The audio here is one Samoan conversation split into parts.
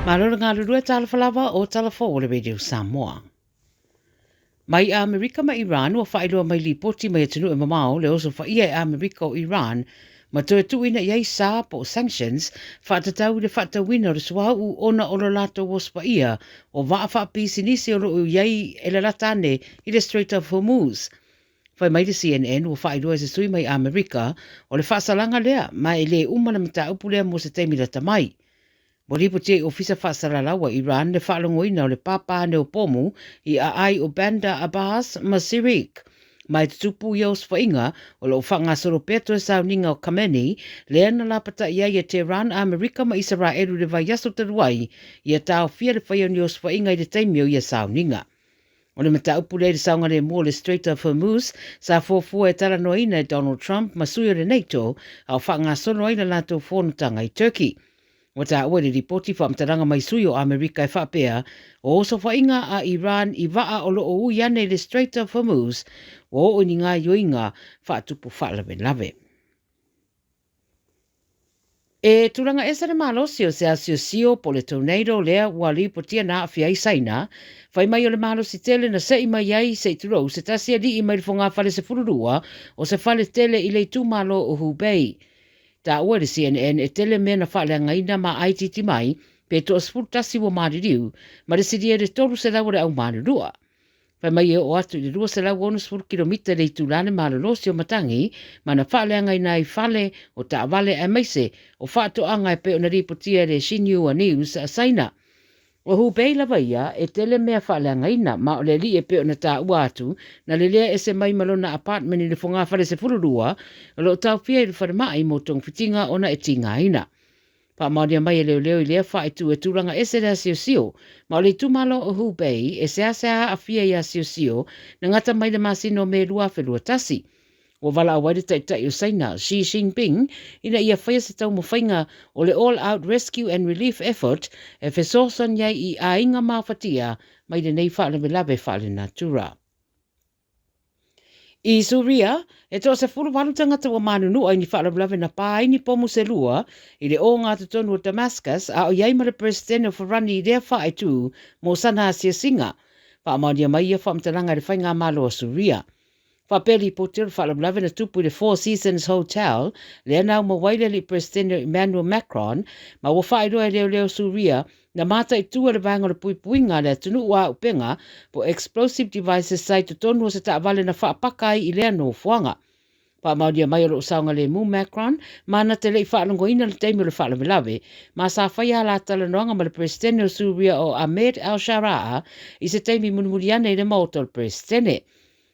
Malo le galulue talofa lava o tala fou o le Radio Samoa. Mai Amerika ma Iran ua faailoa mai lipoti mai atunuu e mamao le osofaia e Amerika o Iran ma toe tuuina i ai sa po o sanctions faatatau i le faatauina o le suauu ona o lo latou osofaia o vaa faapisinisi o lo o i ai e lalata ane i le Strait of Hormuz. Fai mai le CNN ua faailoa e se sui mai Amerika o le faasalaga lea ma e le uma le mataupu lea mo se taimi lata mai. Ua lipotia i Ofisa Faasalalau a Iran le faalogoina o le pāpā ane o pomu i aai o Bandar Abbas ma Sirik. Ma e tutupu ia osofaiga o lo o faagasolo pea toe sauniga o Khamenei lea na lapata'i ai e Tehran Amerika ma Isaraelu i le vaiaso talu ai ia taofia le faia o ni osofaiga i le taimi o ia sauniga. O le mataupu lea i le saogalemu o le Strait of Hormuz sa fuafua e talanoaina e Donald Trump ma sui o le NATO a o faagasolo ai le latou fonotaga i Turkey. Ua taua i le lipoti faamatalaga mai sui o Amerika e faapea, o osofaiga a Iran i vaa o lo o ui ane i le Strait of Hormuz ua oo i ni gaoioiga faatupu faalavelave. E tulaga ese le malosi o se asiosio po o le tornado lea ua lipotia na aafia ai Saina, fai mai o le malosi tele na se'i mai ai se i tulou se tasi alii mai le fogafale 12 o se fale tele i le itumalo o Hubei. Taua e le CNN e tele mea na faaleagaina ma aaitiiti mai pe toa 11 ua maliliu ma le silia i le 300 o le au malulua. Fai mai e oo atu i le 260 kilomita le itula le malolosi o matagi ma na faaleagaina ai fale o taavale aemaise o faatoaga e pei ona lipotia e le Xinhua News a Saina. O Hubei lava ia e tele mea faaleagaina ma o le alii e pei ona taua atu na lelea ese mai ma lona apartment i le fogafale 12 o lo o taofia i le falemai mo togafitiga ona e tigaina. Faamaonia mai e leoleo i lea faaitu e tulaga ese le asiosio, ma o le itumalo o Hubei e seasea aafia i asiosio na gata mai le masina o Me 2021. Ua valaau ai le Taitai o Saina, Xi Jinping, ina ia faia se taumafaiga o le All Out Rescue and Relief Effort e fesoasoani ai i aiga mafatia mai lenei faalavelave faalenatura. I Suria, e toa 18 tangata ua manunua i ni faalavelave na pā ai ni pomu se lua i le ōgatotonu o Damascus a o i ai ma le Peresetene o Farani i lea whaetū mō sana asiasiga. Faamaonia mai ia faamatalaga e le Faigamalo a Suria. Faapea lipoti o le faalavelave na tupu i le Four Seasons Hotel lea na aumau ai le alii Peresetene o Emmanuel Macron ma ua faailoa e leoleo Suria Na mataitu e le Vaega o le Puipuiga a le Atunuu a Auupega po Explosive Devices sa i totonu o se taavale na faapaka ai i lea nofoaga. Faamaonia mai o lo o saogalemu Macron ma na te le i faalogoina le taimi o le faalavelave ma sa faia a la talanoaga ma le Peresetene o Suria o Ahmed al-Sharaa i se taimi mulimuli ane i le Maota o le Peresetene.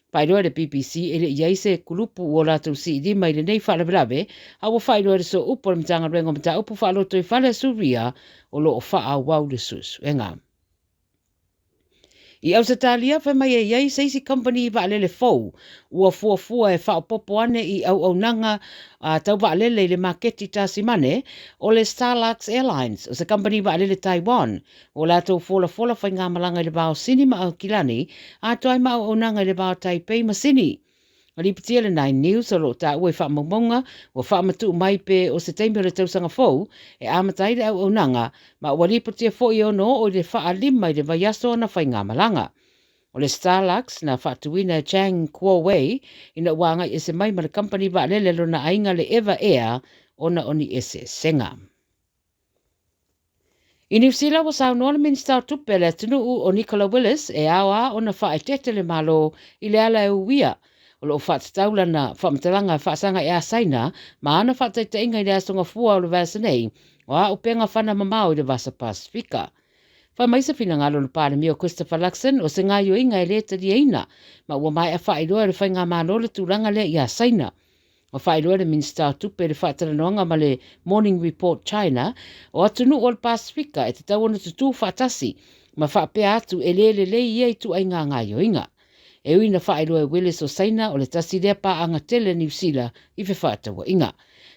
Faailoa e le BBC e le i i ai se kulupu ua latou siilima i lenei faalavelave, a ua faailoa e le Sooupu a le Matagaluega o Mataupu Faalotoifale a Suria o lo o faaauau le suesuega. I Ausetalia, fai mai e i ai se isi kamupani vaalele fou ua fuafua e faaopoopo ane i auaunaga a tau vaalele i le maketi Tasimane, o le Starlux Airlines, o se kamupani vaalele Taiwan Ua latou folafola faigamalaga i le va o Sini ma Aukilani, atoa ai ma auaunaga i le va o Taipei ma Sini. Lipotia le Nine News o lo o taua i faamaumauga ua faamatuu mai pe o se taimi o le tausaga fou e amata ai le auaunaga, ma ua lipotia foi e ono oo i le faalima i le vaiaso ana faigamalaga. O le Starlux na faatuina e Chang Kuo-wei ina ua agai ese mai ma le kamupani vaalele a lona aiga le Eva Air ona o ni eseesega. I Niu Sila, ua saunoa le Minisita o Tupe a le atunuu o Nicola Willis e ao a ona faaeteete le Malo i le ala e uia. O lo o faatatau lana faamatalaga faasaga i Saina ma ana faataitaiga i le aso Gafua o le vaiaso nei o auupega fana mamao i le Vasa Pasefika. Fai mai se finagalo o le Palemia o Christopher Luxon o se gaoioiga e le taliaina ma ua maea faailoa e le Faigamalo le tulaga lea iā Saina. Ua faailoa e le Minisita o Tupe le faatalanoaga ma le Morning Report China o atunuu o le Pasefika e tatau ona tutū faatasi ma faapea atu e le lelei ia ituaiga gaoioiga. E ui na faailoa e Willis o Saina o le tasi lea paaga tele a Niu Sila i fefaatauaiga.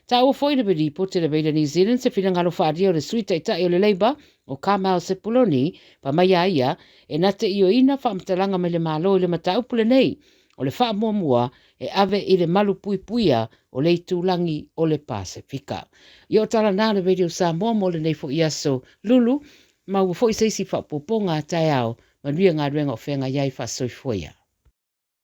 Taua foi le lipoti a le Radio New Zealand se finagalo faaalia o le Sui Taitai o le Labour o Carmel Sepuloni fai mai a ia e na te ioeina faamatalaga mai le Malo i le mataupu lenei o le faamuamua e ave i le malu puipuia o le itulagi o le Pasefika. Ia o tala na a le Radio Samoa mo lenei foi aso Lulu. Maua foi se isi faaopoopoga a taeao, manuia galuega o feagai ai, faasoifua ia.